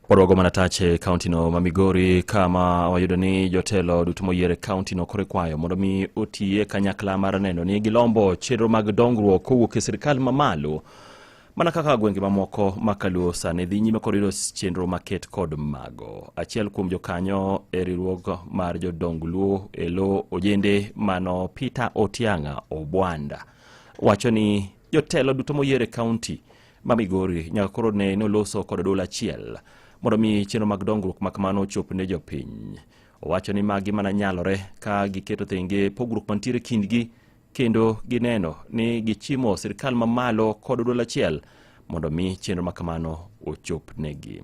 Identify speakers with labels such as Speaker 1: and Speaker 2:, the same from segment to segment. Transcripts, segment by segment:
Speaker 1: Wadwogo mana tach e kaontino ma Migori kama wayudo ni jotelo duto moyier e kaontino koro ikwayo mondo mi otiye kanyakla mar neno ni gilombo chenro mag dongruok kowuok e sirkal mamalo mana kaka gwenge mamoko ma Kaluo sani dhi nyime kod yudo chenro maket kod mago. Achiel kuom jokanyo e riwruok mar jodong Luo e lo ojende mano Peter Otiang'a Obwanda wacho ni jotelo duto moyier e kaonti ma Migori nyaka koro ne noloso kod duol achiel mondo mi chenro mag dongruok ma kamano ochop ne jopiny. Owacho ni magi mana nyalore ka giketo thenge pogruok mantiere kindgi kendo gineno ni gichimo sirkal mamalo kod duol achiel mondo mi chenro ma kamano ochop negi.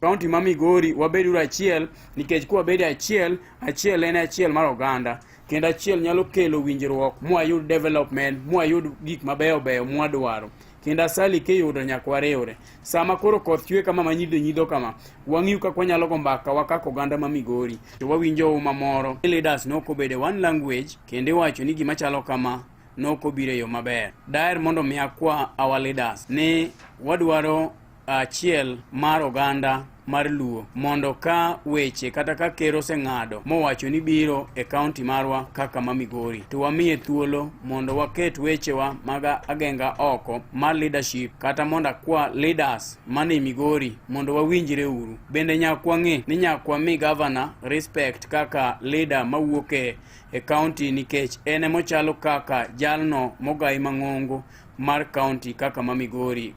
Speaker 2: Kaunti ma Migori wabeduru achiel nikech kwabedo achiel, achiel en achiel mar oganda kendo achiel nyalo kelo winjruok mwayud development mwayud gik mabeyo beyo mwadwaro kendo asali kiyudo nyaka wariwre. Sama koro koth chwe kama manyidho nyidho kama, wang'iyo kaka wanyalo go mbaka wa kaka oganda ma Migori. To wawinjo uma moro leaders nok obedo one language kendo iwacho ni gima chalo kama nok obiro e yo maber. Daher mondo mi akwa our leaders ni wadwaro achiel mar oganda mar Luo mondo ka weche kata ka ker oseng'ado mowacho ni biro e kaunti marwa kaka ma Migori to wamiye thuolo mondo waket wechewa mag agenga oko mar leadership kata mondo akwa leaders mane Migori mondo wawinjre uru. Bende nyaka wang'e ni nyaka wami governor respect kaka leader mawuok e e kaunti nikech en emochalo kaka jalno mogai mang'ongo mar kaunti kaka ma Migori.